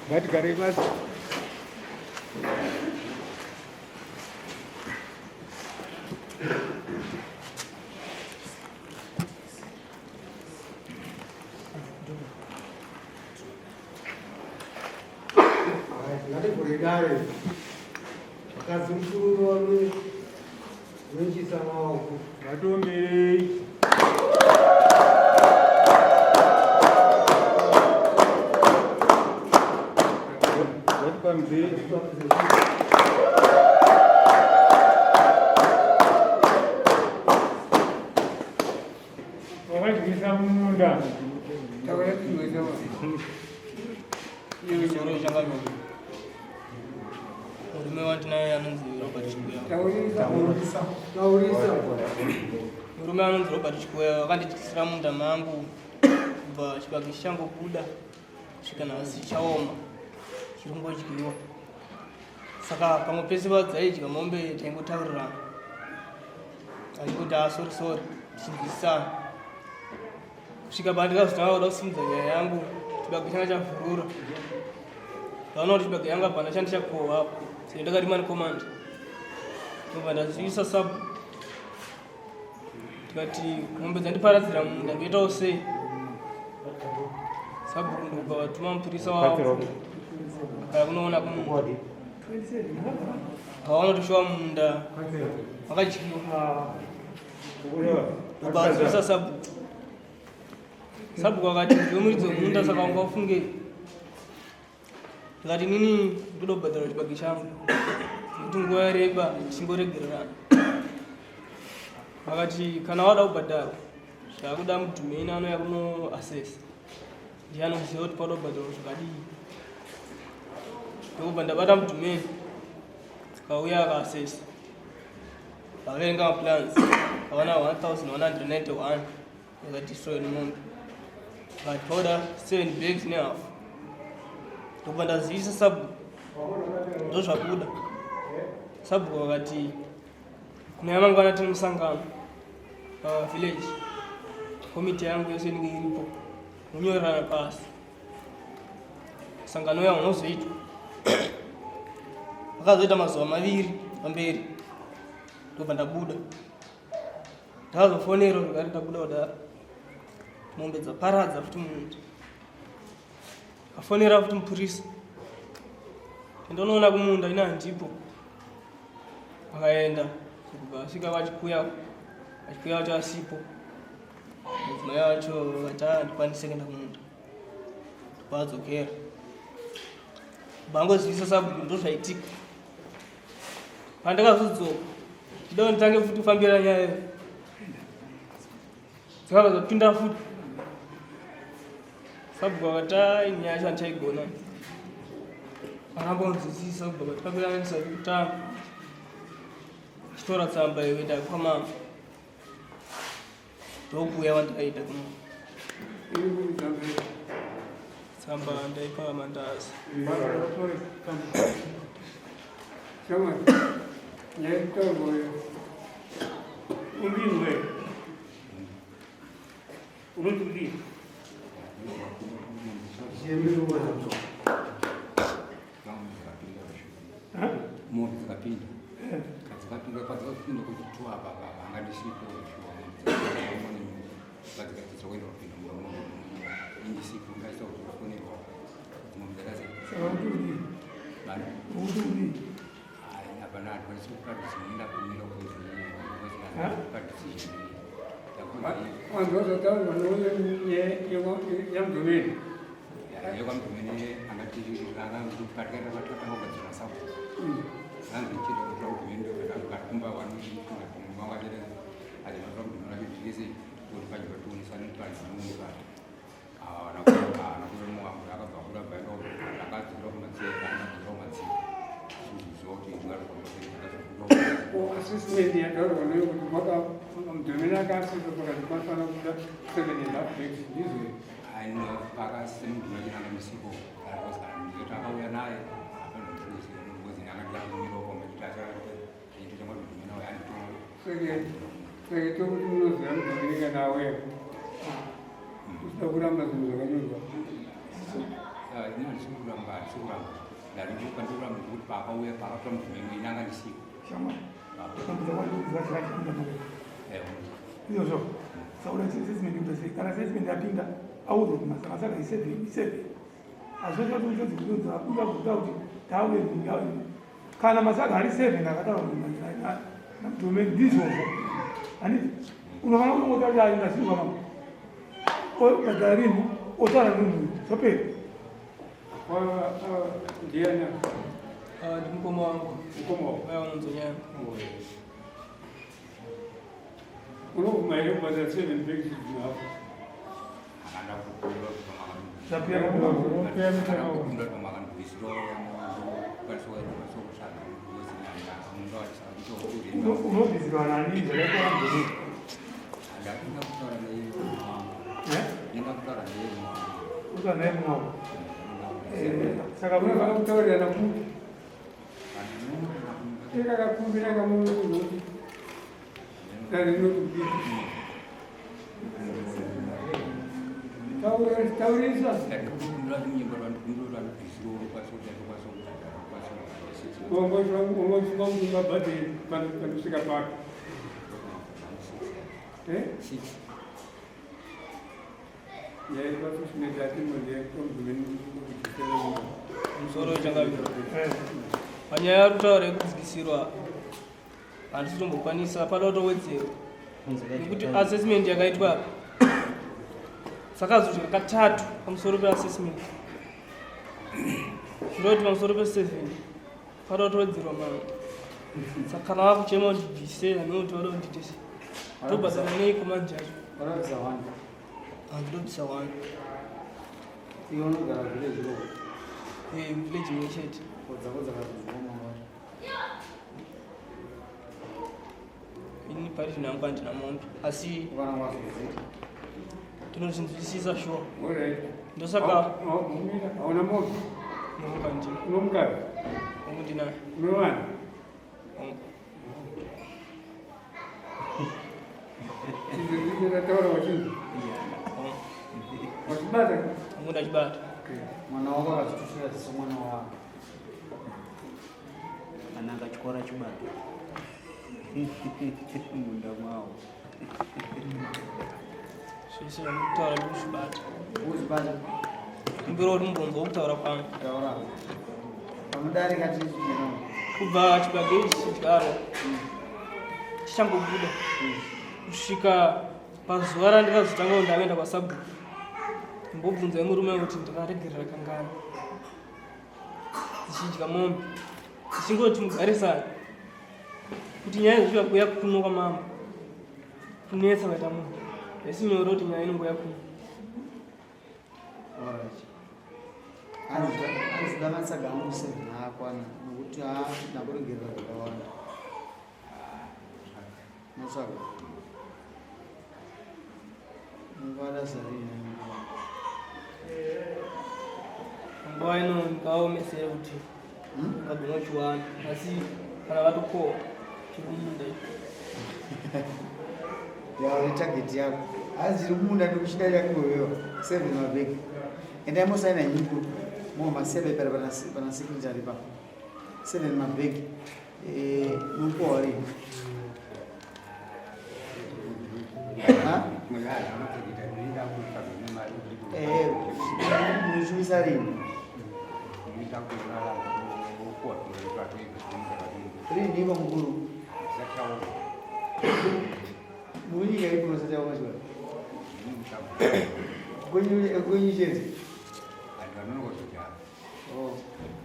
Ngatigarei pasi. Ngativhure dare. Vakadzi mukuru varume Munochisa maoko. Ngatiomberei. Ngatifambidzei. Wakadyisa mumunda. Murume wandinaye anonzi Robert Chikuya. Murume anonzi Robert Chikuya wakandidyisira munda mangu kubva chibage chichangobuda kusvika nhasi chaoma chiri kungodyiwa. Saka pamwe pese padzaidya mombe taingotaurirana achingoti ah sorry sorry tichinzwisisana. Kusvika pandikazotanga kuda kusimudza nyaya yangu chibage changa chavhurura. Ndaona kuti chibage yangu hapana chandichakohwa apo. Saka ndakarima necommand. Ndobva ndazivisa sub tikati mombe dzandiparadzira munda ndoitawo sei? Sabhuku ndobva vatuma mupurisa wavo akaya kunoona kumunda. Akaona kuti shuwa munda wakadyiwa. Ndobva sabhuku. Sabhuku akati ndiwe muridzi wemunda saka wanga ufungei. Ndikati inini ndoda kubhadhara chibage changu nekuti nguva yareba tichingoregererana. Vakati kana wada kubhadharwa zvakuda mudhumeni anouya kuno assess ndiye anoziva kuti pauda kubhadharwa zvakadii. Ndokubva ndabata mudhumeni akauya akaasesa. Vaverenga maplans vaona 1191 yakadestroy nemombe but pauda 7 bags nehalf ndobva ndazivisa sabhuku ndozvabuda sabhuku vakati kuna yamangwana tine musangano pavillage komiti yangu yese inenge iripo munyorerana pasi musangano uya unozoitwa vakazoita mazuva maviri pamberi ndobva ndabuda ndakazofonerwa ndikati ndabuda kudaro mombe dzaparadza futi munda afonera futi mupurisa ndonoona kumunda ina handipo akaenda kubva asvika vachikuya vachikuya vacho asipo mudzimai wacho vati handikwanise kuenda kumunda ndobva bangozivisa sabhuku ndozvaitika pandakazodzoka ndida nditange futi kufambira nyaya iyo dzakabva dzapinda futi sabhuku akati ai nyaya yacho handichaigona akambonzwisisa kubva patifambiranisa kutanga chitora tsamba iwe ndakwamama Ndokuuya wandakaita kuno. Tsamba ndaipa mandazi. Umbinwe. Unoti kudii? Mombe dzakapinda. Dzakapinda padzakapinda kuti tu apa apa anga ndisipo shuwa mombe dzakapinda kuenda kupinda mumba mombe indisipo ngaisa kuti kufonerwa kuti mombe dzakase. Saka kuti kudii? Bani? Kuti kudii? Hayi hapana handikwanisi kupa decision ndakumira kuzi kupa decision. Vanhu vazotaurwa yamudhomeni. Yekwamudhomeni angati akangati patakagadzira sapo. Anzi chida kuti mudhomeni ndokumba vanhu azvinotora mudhomeni wacho zvese kuti pacho pationesane panhu pacho. Assessment yataurwa nayo kuti mudhomeni akaasesa pakati panofanira kubuda 7.5 bags ndizvo saka tokuti munoziva mudhomeni kana auya usida kuramba zvinhu zvakanyorwa. Ini handisi kuramba, handisi kuramba. Ndaribuka ndikuramba ndikuti paakauya paakatora mubvumemo ini anga ndisiko. Shamwari. Mombe dzakawanda dzakachipinda mumba. Izvozvo. Saura assessment kuita sei? Kana assessment yapinda, audzwa kuti masaga i7, i7. Hazvina kuti uchodzi kunonzi abuda kuda kuti tauye ndingawe. Kana masaga ari 7 akataura naMudhomeni ndizvozvo. Handiti? Unofanira kunongotaura kuti ayi ndazvinzwa mama. Obhadhara rini, otaura nemunhu zvopera. Ndiani? Ndimukoma wangu. Mukoma wako? Vaya vanonzonyaya. Unobvuma here kubhadhara 7 bags hafu? Akanda kukura kuti Zvapera. Unobvisirwa nani zvakaitwa naMudhomeni? Eh? Utaura naye mumwe wako. Saka Unofanira kutaurirana kupi? Ikakakumbira kamunhu kuti dare rinoti kudii? Taurisa. Ungofunga kuti ungabhadhere panosvika papi? Eh? Musoro wechangamire. Panyaya yari kutaura yekudzikisirwa handisi kutombokwanisa, pada kutowedzerwa nekuti assessment yakaitwa apa dzakazodya katatu pamusoro peassessment, zvireva kuti pamusoro pe7 pada kutowedzerwa mamwe. Saka kana vakuchema kuti bvise, hanoti vada kuti ndiite sei? Tobhadhara neiko manje acho? Unobvisa one. Handinobvisa one. Iwe unogara village road. Eh, village imwe chete. Dzako dzakazonzwa mama. Ini pari zvino hangu handina mombe, asi Ukana wazodzita. ndinozvinzwisisa sure. Alright. Ndosaka Hauna mombe? Mombe handina. Unomukadzi? Hongu, ndinayo. Une vana? Hongu. Ndataura wachinzi? Hongu. Wachibata? Hongu, ndachibata. Mwana wako akazvitutsira ziso mwana wako. Ana akachikora chibage munda mwawo. Zvese zvandikutaura ndikuzvibata. Uzvibata. Kumbira kuti mumbonzwa kutaura kwangu. Taura. Pamudarika tiri. Kubva chibage ichi chidyarwa chichangobuda kusvika pazuva randikazotanga kuti ndavaenda kwasabhuku, mbobvunzai murume kuti ndakaregerera kangani dzichidya mombe, dzichingoti mugarisana kuti nyaya izosvika kuya kuno kwamambo kunetsa kwaita munhu, haisi nyore kuti nyaya inongoya kuno. Alright. Hanzi da matsaga angu seven haakwana nokuti ndakuregerera zvakawanda. Matsaga. Mungada sarini. Nguva ino ndikaomesere kuti ukagona uchiwana, asi kana vatokohwa chiri kumunda icho. Yauri target yako. Hanzi chiri kumunda ndikuchida chakugovewa. Seven mabhegi. Endai mosaina nyuku. Mo masebe pera pana secretary pa. Seven mabhegi. Eh, mukohwa rini? Ha? Eh, munochumisa rini? Rini iko mukuru? Munyika ipi musati yaoma chibage? Kwenyu chete. Oh.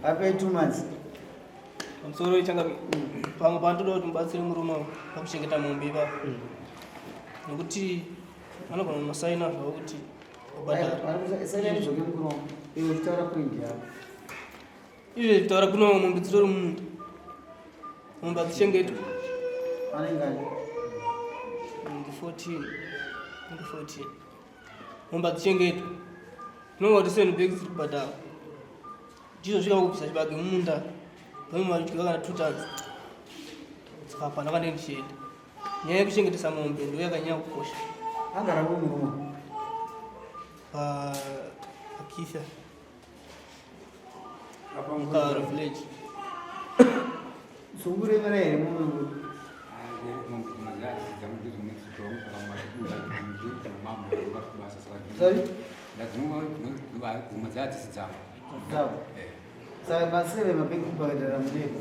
Ape 2 months. Pamusoro wechangamire, pamwe panotoda kuti mubatsire murume uyu pakuchengeta mombe ipapo, nekuti vanogona kunosaina zvavo kuti ubhadhara. Saina ndidzoke mukuru wangu. Iwe uchitaura point yako. Izvezvi kutaura kuno mombe dzitori mumunda, mombe hadzichengetwa. Anengani? Mombe 14, mombe 14, mombe hadzichengetwa. Tinonga kuti seven bags dziri kubhadhara, ndizosvika pakubvisa chibage mumunda, pamwe madyiwa kana 2 tons. Saka hapana kwandenge ndichienda. Nyaya yekuchengetesa mombe ndo yakanyanya kukosha. Agara kupi murume? Pakifya. Mukaro village. Sokuremera here mumwe Sorry? Dzimwe dzadzisi dzavo. Dzavo. Saka maseve mabhegi kubhadhara muneko.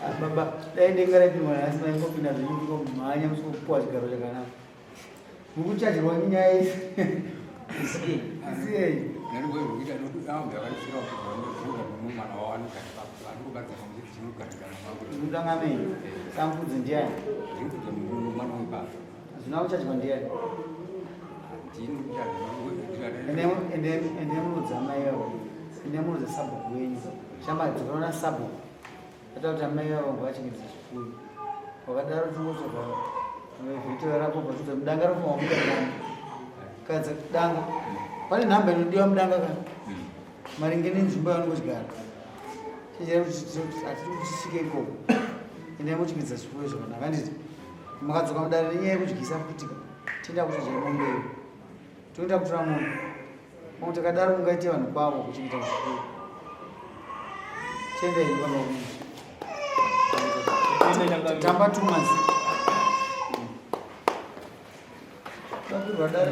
Ah, baba, dai ndenge raipindwa nhasi maingopinda zvenyu ndingomhanya musikupuwa chigaro chakanaka. Mukuchajirwa nyaya iyi. Isiyei. Mudanga menyu. Samfudzi ndiani? Zvina kuchajwa ndiani? Ende munoudza amai vavo. Ende munoudza sabhuku wenyu. Shamwari dzakaona sabhuku. Ata kuti amai vavo vachengetedze zvipfuyo. Wakadaro tingotsvaga vhito rako bvatudza mudanga rako wamuda danga. Kadza danga. Pane nhamba inodiwa mudanga ka. Maringe nenzvimbo yaunongodyara. Chenjera kuti hatidi kuti tisvike ikoko. Endai mochengedza zvipfuyo zvakanaka handiti? Mukadzoka mudare nenyaya yekudyisa futi ka. Tienda kuchadya mombe iyo. Toenda kutora mombe. Pamwe takadaro mungaite vanhu kwavo kuchengeta zvipfuyo. Chienda ini baba kumusha. Tamba 2 months. Takwirwa dare.